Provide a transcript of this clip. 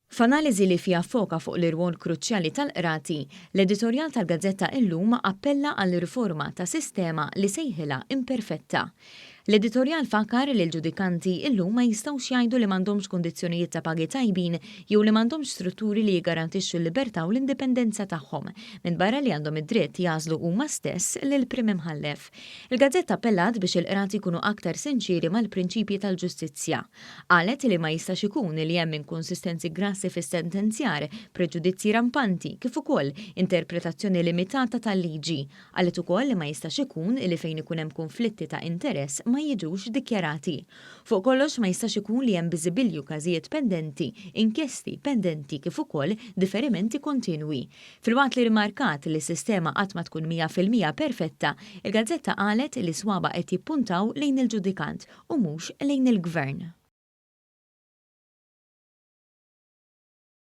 F'analiżi li fiha ffoka fuq l-irwol kruċjali tal-qrati, l-editorjal tal-gazzetta Illum appella għal riforma ta' sistema li sejħilha imperfetta. L-editorjal fakkar li l-ġudikanti illum ma jistgħux jgħidu li m'għandhomx kundizzjonijiet ta' pagi tajbin jew li m'għandhomx strutturi li jiggarantixxu l-libertà u l-indipendenza tagħhom, minbarra li għandhom id-dritt jagħżlu huma stess lill-Prim Imħallef. Il-gazzetta appellat biex il-qrati jkunu aktar sinċieri mal-prinċipji tal-ġustizzja. Qalet li ma jistax ikun li hemm inkonsistenzi grassi fis-sentenzjar, preġudizzji rampanti, kif ukoll interpretazzjoni limitata tal-liġi. Qalet ukoll li ma jistax ikun li fejn ikun hemm kunflitti ta' interess ma jiġux dikjarati. Fuq kollox ma jistax ikun li hemm biżibilju każijiet pendenti, inkjesti pendenti kif ukoll diferimenti kontinwi. Filwaqt li rimarkat li s-sistema qatt ma tkun 100% perfetta, il-gazzetta qalet li swaba' qed jippuntaw lejn il-ġudikant u mhux lejn il-gvern.